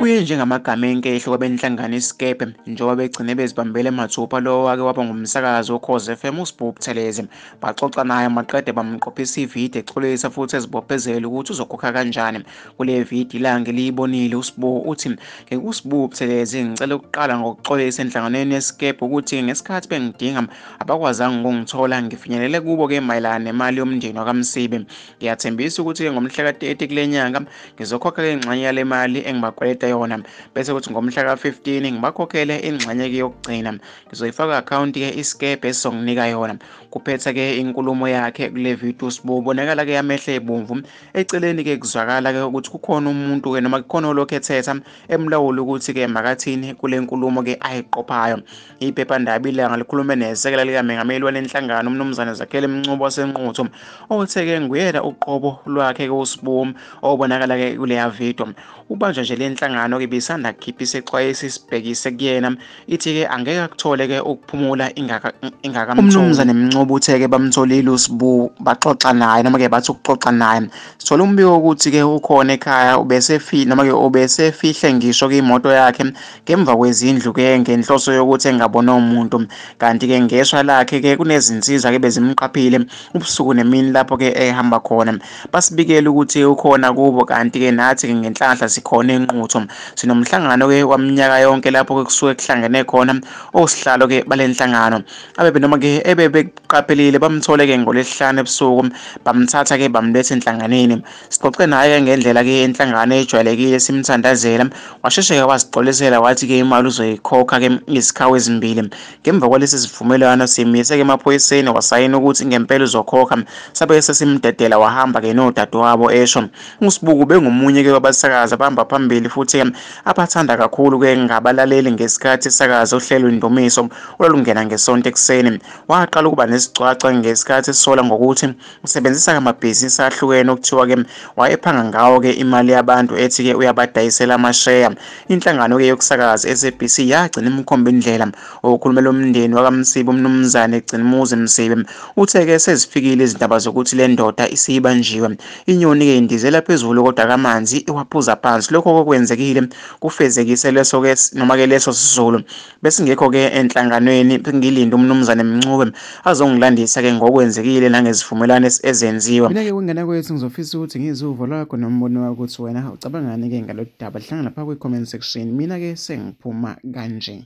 Kuye njengamagama enkehlo kwabenhlangano iSikebhe njengoba begcine bezibambele mathupha lo wake waba ngumsakazi woKhozi FM uSibu Buthelezi. Baxoxa naye maqede bamqophisa ividiyo exolisa futhi ezibophezela ukuthi uzokhokha kanjani. Kule vidiyo iLanga liyibonile uSibu uthi ngikuSibu Buthelezi ngicela ukuqala ngokuxolisa enhlanganweni yeSikebhe ukuthi ngesikhathi bengidinga abakwazanga ukungithola, ngifinyelele kubo-ke mayelana nemali yomndeni wakaMsibi. Ngiyathembisa ukuthi-ke ngomhla ka-30 kule nyanga ngizokhokha-ke ingxenye yale mali engibakweleta yona, bese kuthi ngomhla ka-15 ngibakhokhele ingxenye-ke yokugcina. Ngizoyifaka akhawunti-ke iSikebhe esizonginika yona. Kuphetha-ke inkulumo yakhe kule vidiyo uSibu ubonakala-ke amehlo ebomvu. Eceleni-ke kuzwakala-ke ukuthi kukhona umuntu-ke noma kukhona olokhu ethetha emlawula ukuthi-ke makathini kule nkulumo-ke ayiqophayo. Iphephandaba iLanga likhulume nesekela likamengameli wale nhlangano uMnumzane Zakhele Mncube waseNquthu othe-ke nguyena uqobo lwakhe-ke uSibu obonakala-ke kuleya vidiyo. Ubanjwa nje le nhlangano-ke ibisanda kukhipha isexwayiso isibhekise kuyena ithi-ke angeke akuthole-ke ukuphumula ingakamtholi. UMnumzane Mncube uthe-ke bamtholile uSibu baxoxa naye noma-ke bathi ukuxoxa naye. Sithola umbiko ukuthi-ke ukhona ekhaya noma-ke ubesefihle ngisho-ke imoto yakhe ngemva kwezindlu-ke ngenhloso yokuthi engabonwa umuntu. Kanti-ke ngeshwa lakhe-ke kunezinsiza-ke bezimqaphile ubusuku nemini lapho-ke ehamba khona. Basibikele ukuthi ukhona kubo, kanti-ke nathi-ke ngenhlanhla sikhona eNquthu. Sinomhlangano-ke waminyaka yonke lapho-ke kusuke kuhlangene khona osihlalo-ke bale nhlangano. Abebe noma-ke ebebeqaphelile bamthole-ke ngoLwesihlanu ebusuku, bamthatha-ke bamletha enhlanganweni. Sixoxe naye-ke ngendlela-ke enhlangano ejwayelekile simthandazela, washeshe-ke wazixolisela wathi-ke imali uzoyikhokha-ke izikhawu ezimbili. Ngemva kwalesi sivumelwano simise-ke emaphoyiseni wasayina ukuthi ngempela uzokhokha, sabe sesimdedela wahamba-ke nodadewabo esho. USibu bengomunye-ke wabasakazi abahamba phambili futhi-ke abathanda kakhulu-ke ngabalaleli ngesikhathi esakaza uhlelo Indumiso olwalungena ngeSonto ekuseni. Waqala ukuba nesigcwagcwa ngesikhathi esola ngokuthi usebenzisa amabhizinisi ahlukene okuthiwa-ke wayephanga ngawo-ke imali yabantu ethi-ke uyabadayisela amasheya. Inhlangano-ke yokusakaza SABC yagcina imkhomba indlela. Okhulumela umndeni wakaMsibi uMnumzane Gcinimuzi Msibi uthe-ke sezifikile izindaba zokuthi le ndoda isibanjiwe. Inyoni-ke indizela phezulu kodwa kamanzi iwaphuza phansi. Lokho okwenzekile kufezekise leso-ke noma-ke leso sizulu. Besingekho-ke enhlanganweni ngilinde uMnumzane Mncube azongilandisa-ke ngokwenzekile nangezivumelwano ezenziwa. Mina-ke kwengane kwethu ngizofisa ukuthi ngizwe uvo lwakho nombono wakho ukuthi wena ucabangani-ke ngalolu daba. Hlangana lapha kwi-comment section. Mina-ke sengiphuma kanje.